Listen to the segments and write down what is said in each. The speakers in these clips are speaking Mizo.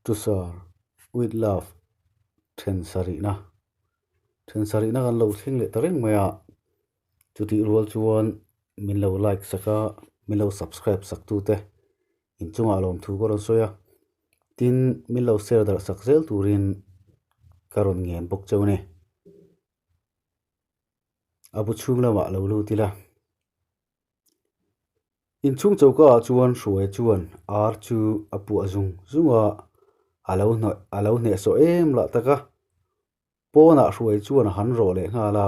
To Sir with love then sarihna then sarihna kan lo thleng leh ta reng mai a chutih rual chuan min lo like sak a min lo subscribe sak tu te inchungah lawmthu ka rawn sawi a tin min lo share darh sak zel turin ka rawn ngen bawk cheu a ni a bu chhung lamah lo lut ila. Inchhung choka ah chuan hruai chuan ar chu a puah zung zung a, a lo hnawih a lo hnehsawh em lah tak a, pawnah hruai chuan a han rawh leh nghal a,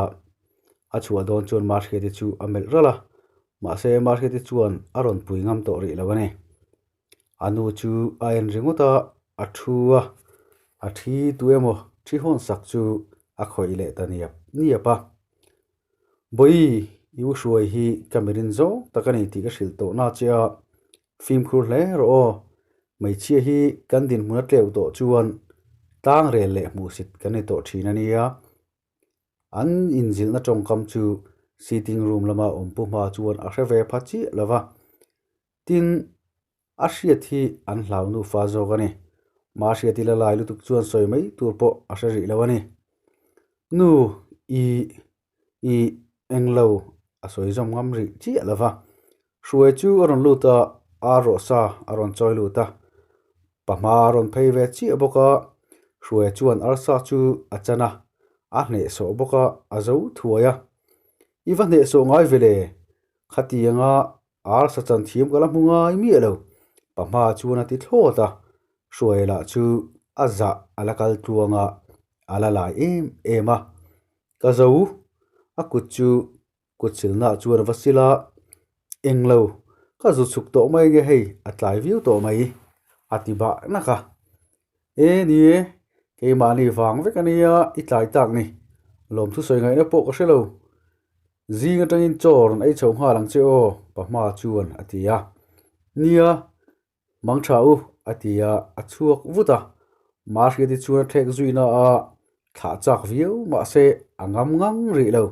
a chhuah dawn chuan Mahriati chu a melh ralh a, mahse Mahriati chuan a rawn pui ngam tawh rih lo a ni. A nu chu a en ringawt a, a thu a, a thi tu emaw thi hawn sak chu a khawih leh ta niap niap a. Bawi, i u hruai hi ka mirin zawng tak a ni tih ka hrilh tawh na che a, fimkhur hle rawh aw. Hmeichhia hi kan dinhmun a tleuh tawh chuan tlang rel leh hmuhsit kan ni tawh thin a nia. An inzilhna tawngkam chu sitting room lama awm pu hma chuan a hre ve pha chiah lo va. Tin, a hriat hi an hlau nufa zawk a ni. Mahriati la lai lutuk chuan sawi mai tur pawh a hre rih lo a ni. Nu, i, i, englo a sawi zawm ngam rih chiah lo va. Hruai chu a rawn lut a, ar rawh sa a rawn chawi lut a. Pahma a rawn phei ve chiah bawk a, Hruai chuan arsa chu a chan a, a hnehsawh bawk a, a zo thuai a. I va hnehsawh ngai ve le? Khatianga Arsa chan thiam ka la hmu ngai miah lo, pa hma chuan a ti thlawt a, Hruai lah chu a zah a la kal tluang a, a la lai em em a. Ka zo, a kut chu kut silnaah chuan a va sil a, Eng lo, ka zu chhuk tawh mai nge hei, a tlai viau tawh mai, a ti bah nak a. E ni e, keimahni vang vek a nia i tlai tak ni, lawmthu sawi ngaihna pawh ka hre lo. Zing atangin chaw rawn ei chho nghal ang che aw, pa hma chuan a ti a. Nia, mang tha u, a ti a, a chhuak vut a. Mahriati chuan a thlek zuina a, thlah chak viau mahse a ngam ngang rih lo.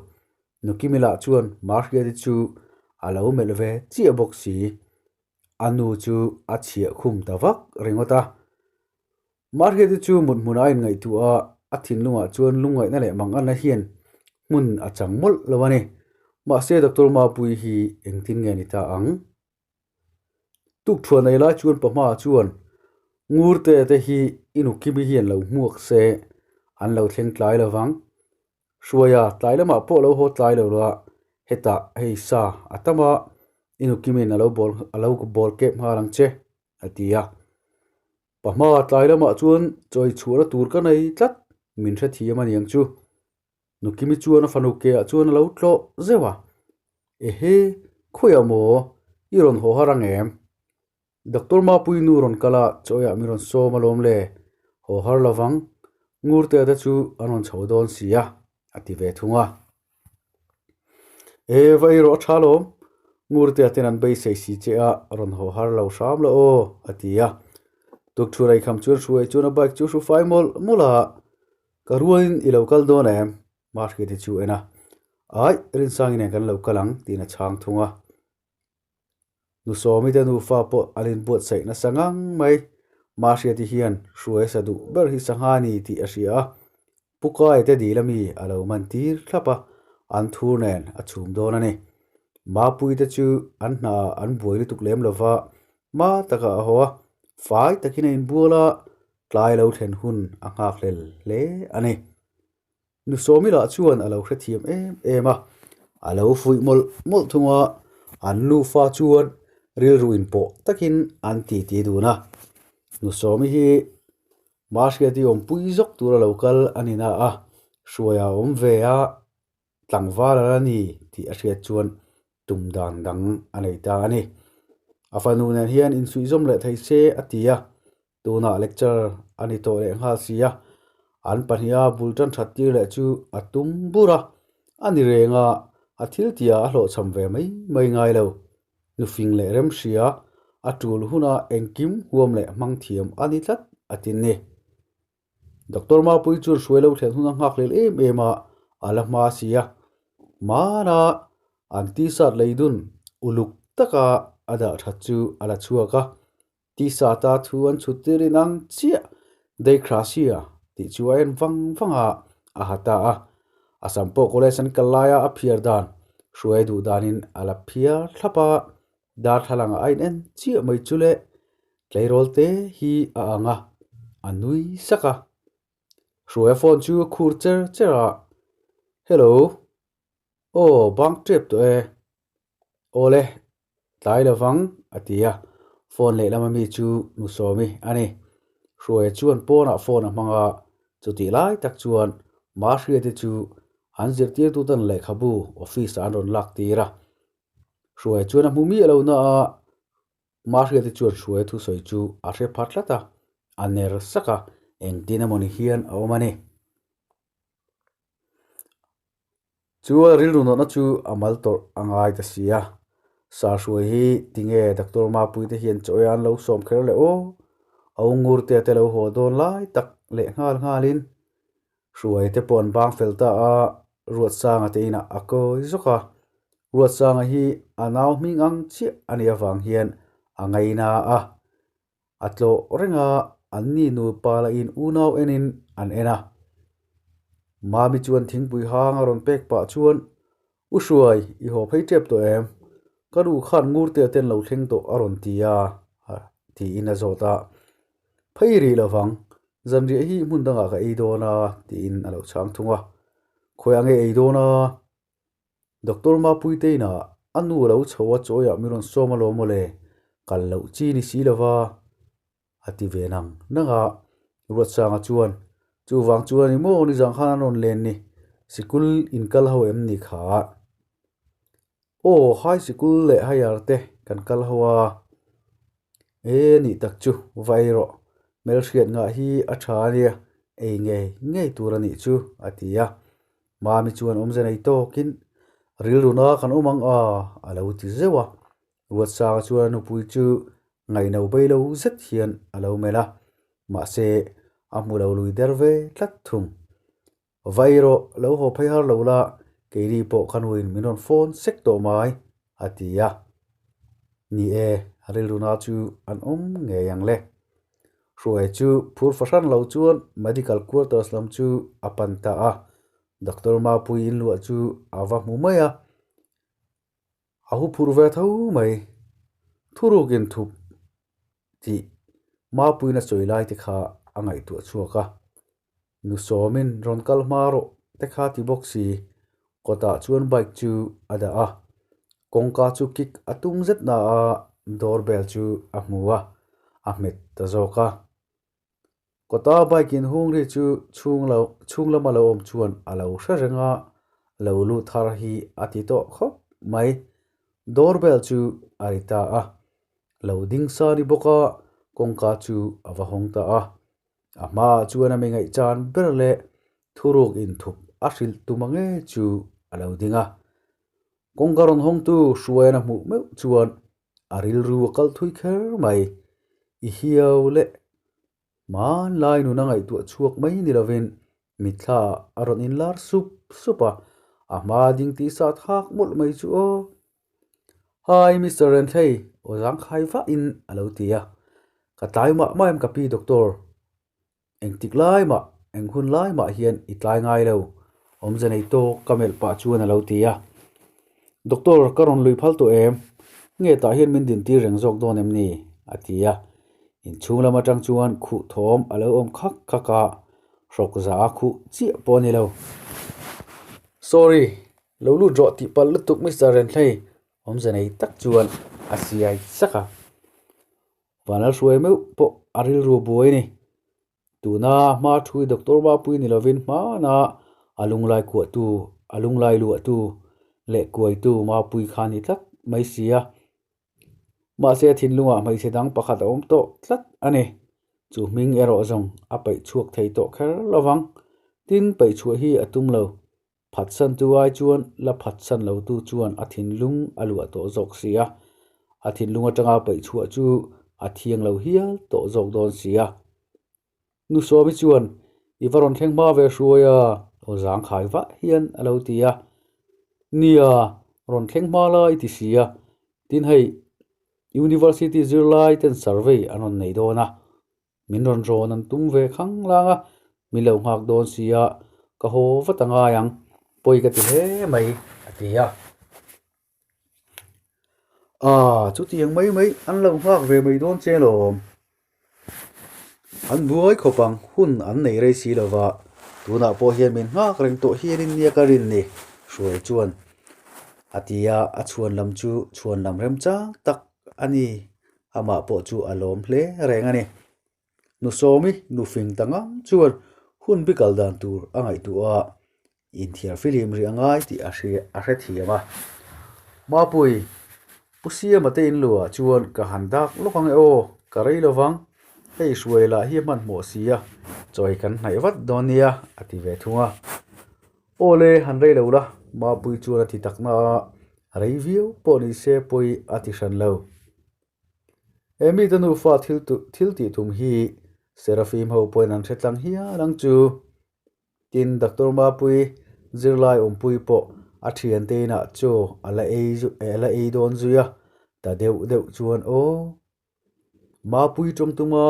Nukimi lah chuan Mahriati chu a lo melh ve chiah bawk si. A nu chu a chhiah khum ta vak ringawt a. Mahriati chu mut hmunah a inngaihtuah a, a thinlungah chuan lungngaihna leh manganna hian hmun a chang mawlh lo a ni. Mahse Doctor Mapuii hi engtin nge ni ta ang? Tukthuan ei lai chuan pahma chuan Ngurte te hi i nu Kimi hian lo hmuak se an lo thleng tlai lo vang. Hruaia tlai lamah pawh lo haw tlai lo la, hetah hei sa a tam a, i nu Kimi'n a lo bawl a lo bawl kep nghal ang che a ti a. Pahma tlai lamah chuan chawi chhuahna tur ka nei tlat min hrethiam a niang chu. Nukimi chuan a fanu ke ah chuan a lo tlawh zeuh a, Ehe, khawiah maw i rawn haw har ang em? Doctor Mapui nu rawn kal a, chawiah mi rawn sawm alawm le, haw har lovang, Ngurtea te chu an rawn chho dawn si a, a ti ve thung a. E, va ei rawh a tha alawm, Ngurtea ten an beisei si che a, rawn haw har lo hram la aw, a ti a. Tukṭhu reikham chuan hruai chuan a bike chu a hru fai mawlh mawlh a, Ka rualin i lo kal dawn em? Mahriati chu en a, Aih, Rinsangi nen kan lo kal ang, tiin a chhang thung a. Nu Sawmi te nufa pawh an inbuatsaih nasa ngang mai. Mahriati hian hruai sa duh ber hi sangha a ni tih a hria a, Pu Kai te dil ami a lo man tir thlap a, an thur nen a chhum dawn a ni. Mapui te chu an hna an buai lutuk lem lova, hma takah a haw a, fai takin a inbual a, Tlai lo thlen hun a nghak hlel hle a ni. Nu Sawmi lah chuan a lo hrethiam em em a, a lo fuih mawlh mawlh thung a, an nufa chuan rilru inpawh takin an titi dun a. Nu Sawmi hi Mahriati awmpui zawk tura lo kal a ni na a, hruai a awm ve a, tlangval a la ni tih a hriat chuan tum dan dang a nei ta a ni. A fanu nen hian insuihzawm leh thei se a ti a, tunah lecture a ni tawh leh nghal si a, an pahniha bul tan that tir leh chu a tum bur a, a ni reng a, a thil tihah a hlawhchham ve mai mai ngai lo. Nufing leh remhria a tul huna engkim huam leh hmang thiam a ni tlat a tin ni. Doctor Mapui chuan hruai lo thlen hun a nghak lel em em a, a la hma si a. Hmana an t-shirt lei dun uluk taka a dah that chu a la chhuak a. Tisa ta thu an chhut tir in ang chiah Deikhrasia tih chu a en vang vang a, a ha ta a. A sam pawh college an kal laia a phiar dan, hruai duh danin a la phiar thlap a, darthlalang ah a in en chiah mai chu le tleirawl te hi a ang a, a nui sak a. Hruaia phone chu a khur cher cher a, Hello, aw bang tep tawh e, awle tlai lovang a ti a, phone lehlam ami chu nu Sawmi a ni. Hruaia chuan pawnah phone a hmang a, chutih lai tak chuan Mahria te chu an zirtirtuten lehkhabu office ah an rawn lak tir a. Hruaia chuan a hmu miah lo na a, Mahria te chuan Hruaia thusawi chu a hre pha tlat a, a ner sak a, engtin emawni hian a awm a ni. Chu a rilru nawhna chu a mal tawrh a ngai ta si a, Sir Hruai hi tinge Doctor Mapui te hian chaw ei an lo sawm kher leh aw, a u ngur te te lo haw dawn lai tak leh nghal nghalin Hruai te pawh an bang fel ta a, Ruatsanga te inah a kawi zawk a, Ruatsanga hi a nau hming ang chiah a nih avang hian a ngaina a, A tlawh reng a, anni nupa lahin unau enin an en a. Mami chuan thingpui hang a rawn pek pah chuan, U Hruai, i haw phei tep tawh em? Ka nu khan ngurte a ten lo thleng tawh a rawn ti a, tiin a zawt a. Phei rih lovang, zanriah hi hmun dangah ka ei dawn a, tiin a lo chhang thung a. Khawiah nge ei dawn a? Doctor Mapuitein a a nu a lo chho a chawiah min rawn sawm alawm mawle, kal loh chi ni si lova a ti ve nang nang a. Ruatsanga chuan, Chuvang chuan i maw nizang khan an rawn len ni, sikul in kal ho em ni kha? Aw, high sikul leh higher te kan kal ho a. E nih tak chu, va ei rawh. Hmelhriat ngah hi a tha a nia, ei ngei ngei tur a nih chu, a ti a. Mami chuan awmze nei tawkin, Rilru na kan awm ang a, a lo ti zeuh a. Ruatsanga chuan a nupui chu ngaihno bei lo zet hian a lo melh a, mahse a hmu lo lui der ve tlat thung. Va ei rawh, lo haw phei har lo la, keini pawh ka nuin min rawn phone sek tawh mai, a ti a. Ni e, rilru na chu an awm ngei ang le. Hruai chu phur fahran lo chuan medical quarters lam chu a pan ta a, Doctor Mapui inluah chu a va hmu mai a, a hu phur ve tho mai. Thurukin thup tih Mapuiin a sawi lai te kha a ngaihtuah chhuak a, Nu sawmin rawn kal hma rawh te kha ti bawk si, kawtah chuan bike chu a dah a, kawngka chu kick a tum zet na a door bell chu a hmu a, a hmet ta zawk a. Kawta bike in hung ri chu chhung lo chhung lama lo awm chuan a lo hre reng a, lo luh thar hi a ti tawh khawp mai. Door bell chu a ri ta a, lo ding sa ni bawk a kawngka chu a va hawng ta a. A hmaah chuan a mi ngaihchan ber leh thuruk inthup a hrilh tum ang e chu a lo ding a. Kawngka rawn hawngtu Hruaian a hmuh meuh chuan a rilru a kal thui kher mai. I hiau leh hmanlai nun a ngaihtuah chhuak mai ni lovin mitthla a rawn inlar sup sup a, a hma ding tih sat hak mawlh mai chu aw. Hi Mister Renthlei, aw zangkhai vah in a lo ti a. Ka tlai mah mah em ka pi Doctor? Engtik lai mah, eng hun lai mah hian i tlai ngai lo, awmze nei tawk ka melh pah chuan a lo ti a. Doctor, ka rawn lui phal tawh em? Nge tah hian min din tir reng zawk dawn em ni? a ti a. Inchhung lam atang chuan khuh thawm a lo awm khak khak a, hrawk za a khuh chiah pawh a ni lo. Sorry, Lo lut rawh tih palh lutuk Mister Renthlei awmze nei tak chuan a siai sak a. Vanlal hruai meuh pawh a rilru buai a ni. Tuna hma thui Doctor Mapui ni lovin hmana a lunglai kuahtu, a lunglai luahtu leh kuaitu Mapui kha a ni tlat mai si a. Mahse a thinlungah hmeichhe dang pakhat a awm tawh tlat a ni. Chu hming erawh zawng a paih chhuak thei tawh kher lovang. Tin, paih chhuah hi a tum lo. Phatsantu ai chuan la phatsan lotu chuan a thinlung a luah tawh zawk si a, a thinlung atanga paih chhuah chu a thiang lo hial tawh zawk dawn si a. Nu Sawmi chuan, I va rawn thleng hma ve hruai a, aw zangkhai vah hian a lo ti a. Nia, rawn thleng hma lai ti si a, tin hei. University zirlai ten survey an rawn nei dawn a, min rawn rawn an tum ve khang lang a, min lo nghak dawn sia, ka haw vat a ngai ang, pawi ka ti hle mai, a ti a. Aaa, chutiang mai mai an lo nghak ve mai dawn che lawm. An buai khawp ang, hun an nei rei si lo va, tunah pawh hian min nghak reng tawh hianin nia ka rin ni, Hruai chuan a ti a, a chhuan lam chu chhuan lam remchang tak a ni, amah pawh chu a lawm hle reng a ni. Nu Sawmi nu fing ta ngang chuan hun bi kal dan tur a ngaihtuah a, Inthiar filim rih a ngai tih a hre a hrethiam a. Mapui, Pu Siama te in luah chuan ka han dak lawk ang e aw, ka rei lo vang, hei hruai lah hi a hmanhmawh si a, chawi kan hnaih vat dawn nia, a ti ve thung a. Aw le, han rei lo la, Mapui chuan a ti tak na a, rei viau pawh ni se pawi a ti hran lo. He mite nufa thil thil tih tum hi Serafim ho pawhin an hre tlang hial ang chu. Tin, Doctor Mapui zirlai awmpui pawh a thiante inah chaw a la ei a la ei dawn zui a, ta deuh deuh chuan aw. Mapui tawng tuma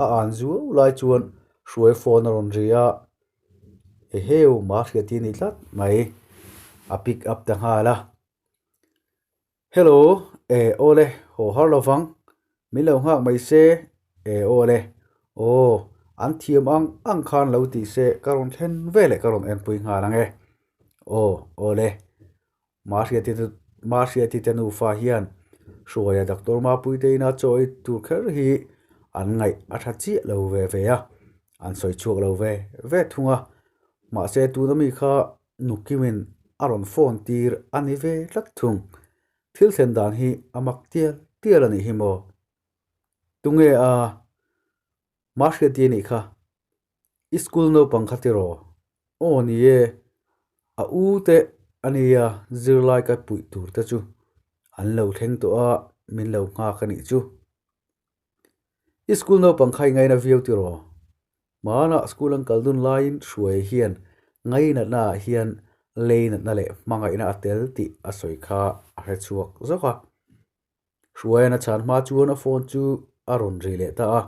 a an zuau lai chuan hruai phone a rawn ri a, Eheu ma hriat hi a ni tlat mai, a pick up ta nghal a. Hello, e awle, haw har lo vang, min lo nghak mai se, e awle, aw, an thiam ang ang khan lo tih se ka rawn thlen ve leh ka rawn enpui nghal ang e, aw, awle, Mahriati te Mahriati te nufa hian Hruaia Doctor Mapuite ina chaw ei tur kher hi an ngaih a tha chiah lo ve ve a, an sawi chhuak lo ve ve thung a, mahse tuna mi kha Nukimin a rawn phone tir a ni ve tlat thung. Thil thlen dan hi a mak tial tial a nih hi maw? Tunge a Mahriati a nih kha? I school naupang kha tiraw? Aw ni e, a u te a nia zirlai ka puih tur te chu an lo thleng tawh a, min lo nghak a nih chu. I school naupang kha i ngaina viau tiraw? Hmanah school an kal dun laiin Hruai hian ngainatna ah hian leinatna leh hmangaihna a tel tih a sawi kha a hre chhuak zawk a. Hruaian a chhan hma chuan a phone chu a rawn ri leh ta a,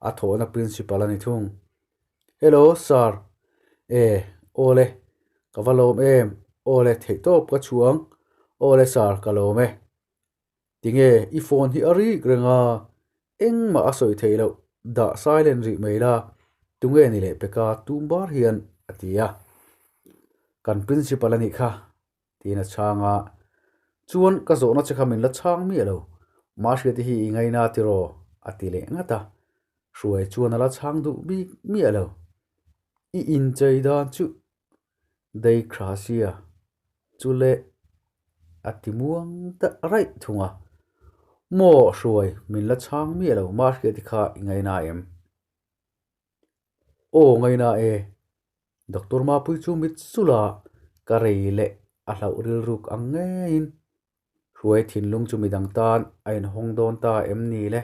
a thawhna principal a ni thung. Hello sir, e awle ka va lawm em, awle theihtawp ka chhuang, awle sir ka lawm e. Tinge i phone hi a rik reng a, engmah a sawi theih loh, dah silent rih mai la, tunge ni leh peka tum bar hian a ti a. Kan principal a nih kha, tiin a chhang a. Chuan ka zawhna che kha min la chhang miah lo, Mahriati hi i ngaina tiraw? a ti leh ngat a. Hruai chuan a la chhang duh bik miah lo. I inchei dan chu Dei Gracia chu le a ti muang ta raih thung a, Maw hruai min la chhang miah lo Mahriati kha i ngaina em? Aw ngaina e, Doctor Mapui chu mit sulh a, ka rei leh a hlauh rilruk ang ngeiin Hruai thinlung chu midang tan a inhawng dawn ta em ni le?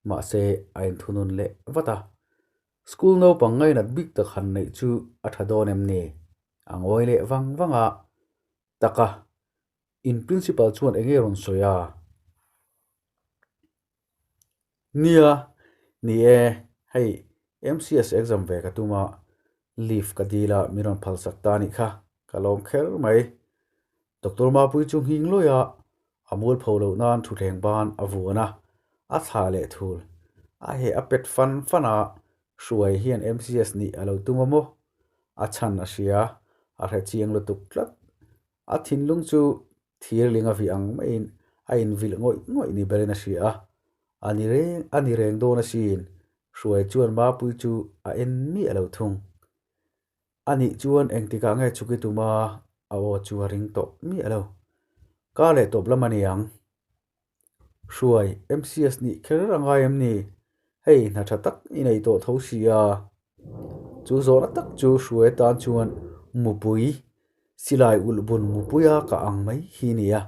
Mahse, a inthunun leh vat a. School naupang ngainat bik tak han neih chu a tha dawn em ni? A ngawi leh vang vang a. Tak a, in principal chuan eng nge rawn sawi a? Nia, ni e, hei MCS exam ve ka tum a, leave ka dil a, min rawn phalsak ta anih kha, ka lawm kher mai. Doctor Mapui chu nghing lawih a, A mualpho loh nan thutthleng ban a vuan a, a thlah leh thul. A heh a pet fan fan a, Hruai hian MCS nih a lo tum a maw? A chhan a hria, a hre chiang lutuk tlat. A thinlung chu thirling a vih ang maiin a invilh ngawih ngawih ni berin a hria a, a ni reng a ni reng dawn asin, Hruai chuan Mapui chu a en miah lo thung. A nih chuan engtikah nge chhuki tuma a aw chu a ring tawh miah lo. Ka leh tawp lam a ni ang. Hruai, MCS nih kher a ngai em ni? Hei hna tha tak i nei tawh tho si a. Chu zawhna tak chu Hruai atan chuan mupui, silai ulh bun mupuia ka ang mai hi a ni a.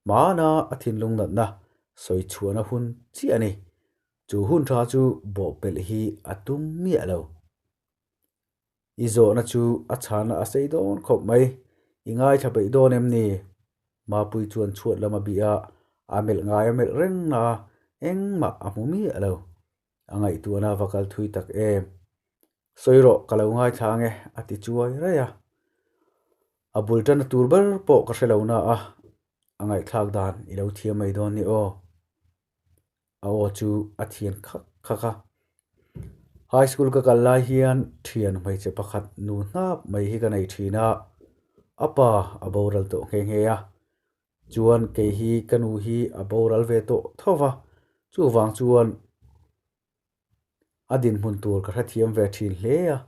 Hmana a thinlung natna sawi chhuahna hun chiah a ni. Chu hun tha chu bawhpelh hi a tum miah lo. I zawhna chu a chhana a sei dawn khawp mai. I ngaithla peih dawn em ni? Mapui chuan chhuat lam a bih a, A melh ngai a melh reng na a, engmah a hmu miah lo. A ngaihtuahna a va kal thui tak em. Sawi rawh, ka lo ngaithla ang e, a ti chuai raih a. A bul tana tur ber pawh ka hre lo na a, a ngaihthlak dan i lo thiam mai dawn ni aw. A aw chu a thian khak khak a. High school ka kal lai hian thian hmeichhe pakhat nu hnap mai hi ka nei thin a, a pa a boral tawh nghe nghe a. Chuan kei hi ka nu hi a boral ve tawh tho va, chuvang chuan a dinhmun tur ka hrethiam ve thin hle a.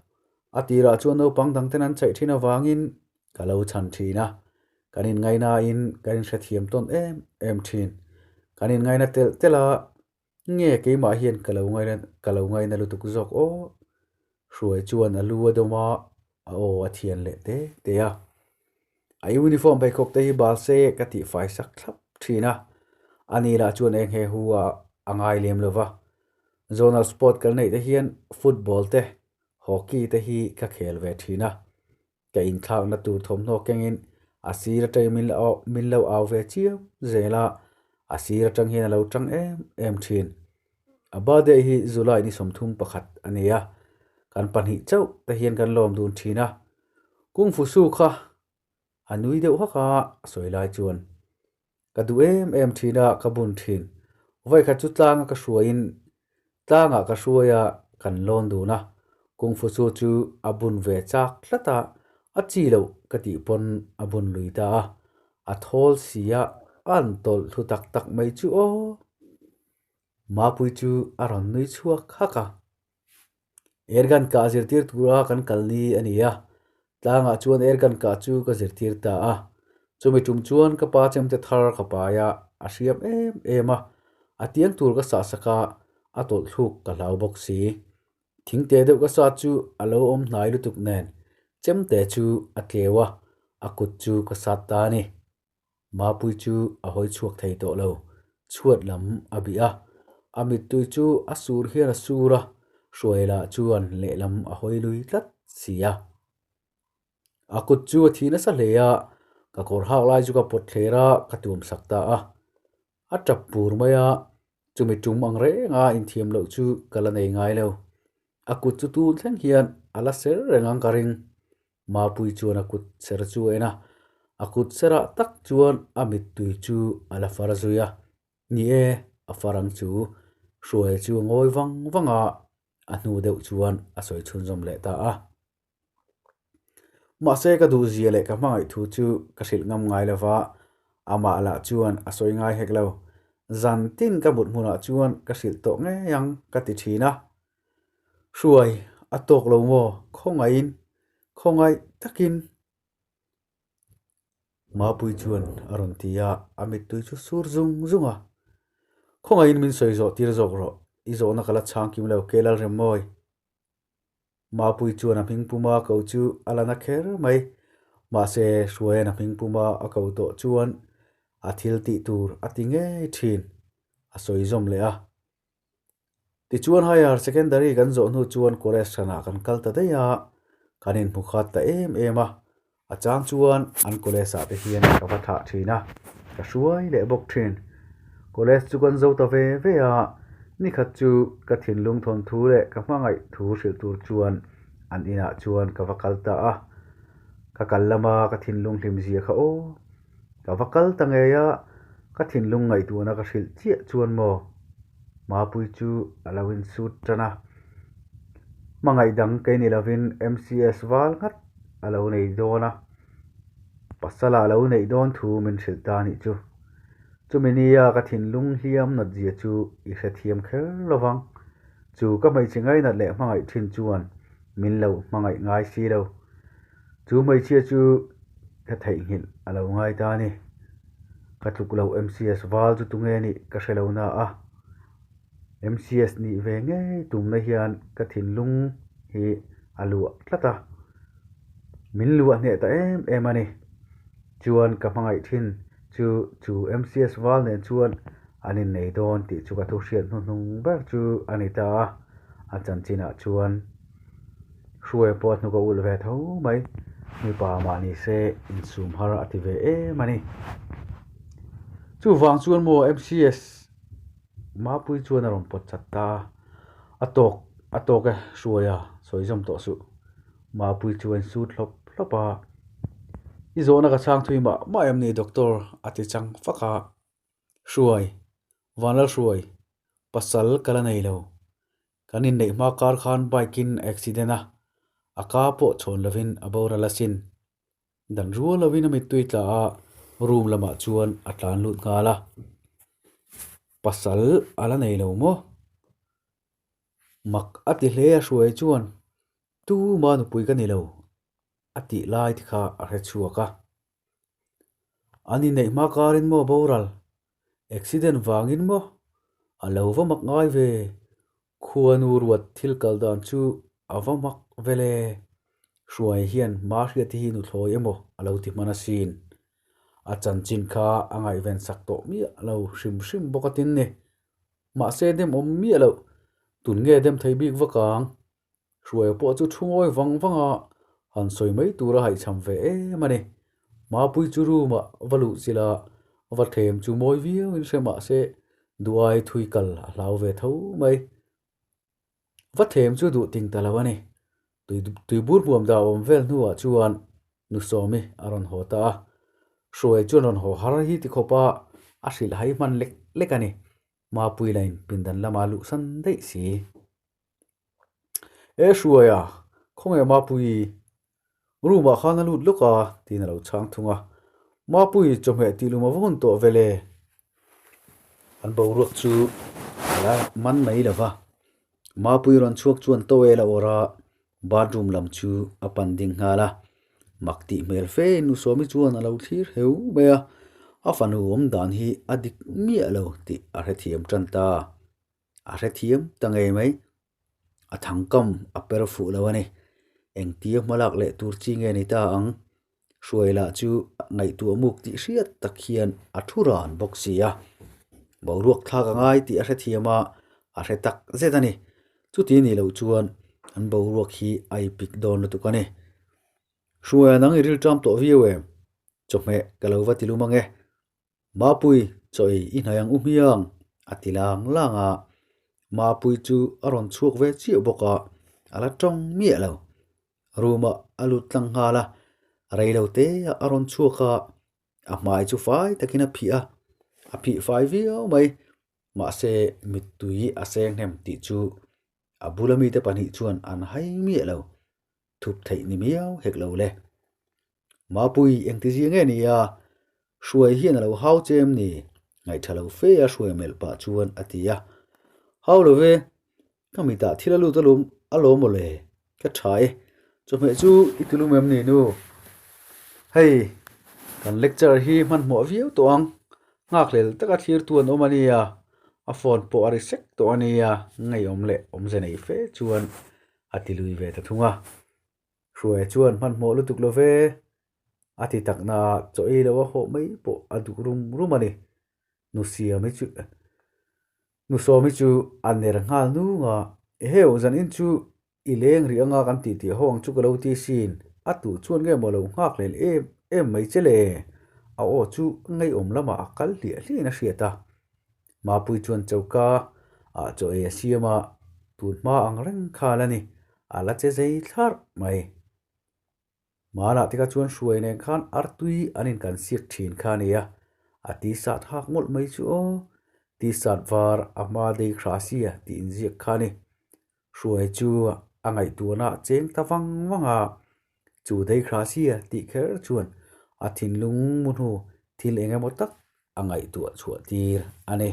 A tirah chuan naupang dang ten an chaih thin avangin ka lo chhan thin a, kan inngainain kan inhrethiam tawn em em thin. Kan inngaina telh telh a, nge keimah hian ka lo ngaina ka lo ngaina lutuk zawk aw. Hruai chuan a lu a dawm a, a aw a thian leh te te a. A uniform pheikhawk te hi bal se ka tih fai sak thlap thin a, ani lah chuan eng he hu a a ngai lem lo va. Zonal sport kan neih te hian football te, hockey te hi ka khel ve thin a. Ka inthlakna tur thawmhnaw kengin a sir atangin min lo min lo au ve chiam zel a, a sir atang hian a lo tang em em thin. A birthday hi July ni 31 a ni a, kan pahnih chauh te hian kan lawm dun thin a. Kung Fu Su kha a nui deuh hak a, a sawi lai chuan ka duh em em thin a, ka bun thin. Vawikhat chu tlanga ka hruaiin tlangah ka hruai a, kan lawn dun a. Kung Fu Su chu a bun ve chak tlat a, a chi loh ka tih pawn a bun lui ta a, a thawl si a, a an tawlh thlu tak tak mai chu aw. Mapui chu a rawn nui chhuak hak a. Airgun kah zirtir tura kan kal ni a ni a, tlangah chuan airgun kah chu ka zirtir ta a. Chumi tum chuan ka pa chemte thar ka pai a, a hriam em em a, a tiang tur ka sah sak a, a tawlh thluk ka hlau bawk si. Thingte deuh ka sat chu a lo awm hnai lutuk nen chemte chu a tleu a, a kut chu ka sat ta a ni. Mapui chu a hawi chhuak thei tawh lo, chhuat lam a bih a, a mittui chu a sur hian a sur a, Hruaila chuan lehlam a hawi lui tlat si a. A kut chu a thi nasa hle a, ka kawr hak lai chu ka pawt thler a, ka tuam sak ta a. A tap pur mai a, chumi tum ang reng a inthiam loh chu ka la nei ngai lo. A kut chu tun thleng hian a la ser reng ang ka ring. Mapui chuan a kut ser chu a en a, a kut serah tak chuan a mittui chu a la far zui a. Ni e, a far ang chu. Hruaia chu a ngawi vang vang a, a hnu deuh chuan a sawi chhunzawm leh ta a. Mahse ka duhzia leh ka hmangaih thu chu ka hrilh ngam ngai lo va, amah lah chuan a sawi ngai hek lo. Zan tin ka mut hmunah chuan ka hrilh tawh ngei ang ka ti thin a. Hruai a tawk lo maw? Khawngaihin, khawngaih takin. Mapui chuan a rawn ti a, a mittui chu sur zung zung a. Khawngaihin min sawi zawh tir zawk rawh, i zawhna ka la chhang kim lo ke Lalremmawi. Mapui chuan a hming puma a ko chu a la na kher mai. Mahse, Hruaia'n a hming puma a ko tawh chuan a thil tih tur a ti ngei thin, a sawi zawm leh a. Tichuan Higher Secondary kan zawh hnu chuan college hranah kan kal ta daih a, kan inhmu khat ta em em a. A chang chuan an college ah te hian ka va thlah thin a, ka hruai leh bawk thin. College chu kan zo ta ve ve a, nikhat chu ka thinlung thawnthu leh ka hmangaih thu hrilh tur chuan an inah chuan ka va kal ta a. Ka kal lama ka thinlung hlim zia kha aw, ka va kal ta ngei a, ka thinlung ngaihtuahna ka hrilh chiah chuan maw Mapui chu a lo insut tan a. Hmangaih dang kei ni lovin MCS val nghat a lo nei dawn a, pasal a lo neih dawn thu min hrilh ta anih chu. Chumi nia ka thinlung hliam nat zia chu i hrethiam kher lovang. Chu ka hmeichhe ngainat leh hmangaih thin chuan min lo hmangaih ngai si lo. Chu hmeichhia chu ka theihnghilh a lo ngai ta a ni. Ka tluk loh MCS val chu tunge nih ka hre lo na a. MCS nih ve ngei tumna hian ka thinlung hi a luah tlat a, min luah hneh ta em em a ni. Chuan ka hmangaih thin chu chu MCS val nen chuan an innei dawn tih chu ka thu hriat hnuhnung ber chu a ni ta a, a chanchinah chuan Hruai pawh a hnuk a ulh ve tho mai, mipa mah ni se insum har a ti ve em a ni. Chuvang chuan maw MCS Mapui chuan a rawn pawt chat ta a, a tawk a tawk e Hruaia sawi zawm tawh suh. Mapui chu a insut hlawp hlawp a, I zawhna ka chhang thui mah mah em ni Doctor a ti chang fak a, Hruai, Vanlalhruai, pasal ka la nei lo. Kan inneih hma kar khan bike in a accident a, a ka pawh chhawn lovin a boral asin. Dan rual lovin a mittui tla a, room lamah chuan a tlan lut nghal a. Pasal a la nei lo maw? Mak a ti hle a hruai chuan, Tuma nupui ka ni lo a tih lai te kha a hre chhuak a. An inneih hma karin maw boral? Accident vangin maw? A lo va mak ngai ve. Khuanu ruat thil kal dan chu a va mak vel e. Hruai hian hma hriat te hi nuthlawi emaw a lo ti hman asin. A chanchin kha a ngaihven sak tawh miah lo hrim hrim bawk a tin ni. Mahse dem awm miah loh, tun nge dem thei bik vak ang? Hruaia pawh chu thu ngawi vang vang a, han sawi mai tur a haihchham ve em a ni. Mapui chu room ah va luh chilh a, va thlem chu mawi viau in hre mah se duai thui kal a hlau ve tho mai. Va thlem chu duh ting ta lo a ni. Tuibur hmuam dah awm vel hnuah chuan nu Sawmi a rawn haw ta a, Hruaia chuan rawn haw har hi ti khawp a, a hrilh hai hman lek lek a ni. Mapui lain pindan lama luh san daih si. E Hruaia, khawnge Mapuii? Room ah khan a lut lawk a, tiin a lo chhang thung a. Mapuii chawhmeh tih lum a va hun tawh vel e. An boruak chu a la man mai lo va. Mapuii rawn chhuak chuan towel a awrh a, bathroom lam chu a pan ding nghal a. Mak tih hmel fe in Nu Sawmi chuan a lo thlir heu mai a, a fanu awm dan hi a dik miah lo tih a hrethiam tan ta. A hrethiam ta ngei mai. A thangkam a per fuh lo a ni. Engtia hma lak leh tur chi nge ni ta ang? Hruai lah chu ngaihtuah muk tih hriat tak hian a thu ran bawk si a. Boruak thlak a ngai tih a hrethiam a, a hre tak zet a ni. Chuti nih loh chuan an boruak hi a ipik dawn lutuk a ni. Hruaia nang i rilṭam tawh viau em? Chawhmeh ka lo va ti lum ang e. Mapui, chaw ei i hnai ang u hmiang, a ti lang lang a. Mapui chu a rawn chhuak ve chiah bawk a, a la tawng miah lo. Room ah a lut tlang nghal a, rei lo te ah a rawn chhuak a, a hmai chu fai takin a phih a, a phih fai viau mai. Mahse, mittui a seng hnem tih chu a bula mite pahnih chuan an hai miah lo. Thup theih ni miau hek lo le. Mapui, engtizia nge ni a? Hruai hian a lo hau che em ni? Ngaihtha lo fe a hruai melh pah chuan a ti a. Hau lo ve, ka mitah thil a lut alawm alawm maw le, ka tha e. Chawhmeh chu i ti lum em ni nu? Hei, kan lecture hi hmanhmawh viau tawh ang. Nghakhlel taka thlir tu an awm a nia, a phone pawh a ri sek tawh a nia, ngeiawm leh awmze nei fe chuan a ti lui ve ta thung a. Hruaia chuan hmanhmawh lutuk lo ve, a ti tak na chaw ei lo a hawh mai pawh a duh rum rum a ni. Nu Siami chu Nu Sawmi chu a ner nghal nung a, Eheu, zan in chu i leng rih anga kan tih tih ho ang chu ka lo ti sin, a tuh chuan nge maw lo nghak hlel em em mai che le? A aw chu ngeiawm lamah a kal hliah hliahin a hriat a. Mapui chuan choka ah chaw ei a siam a, tun hma ang reng khal a ni, a la che zei thlarh mai. Hmanah te kha chuan hruai nen khan artui an inkan siak thin kha a ni a, a t-shirt hak mawlh mai chu aw, t-shirt var a hma dei hra sia tih inziak kha a ni. Hruai chu a ngaihtuahna a cheng ta vang vang a, chu dei hra sia tih kher chuan a thinlung mu hnu thil eng emaw tak a ngaihtuah chhuah tir a ni.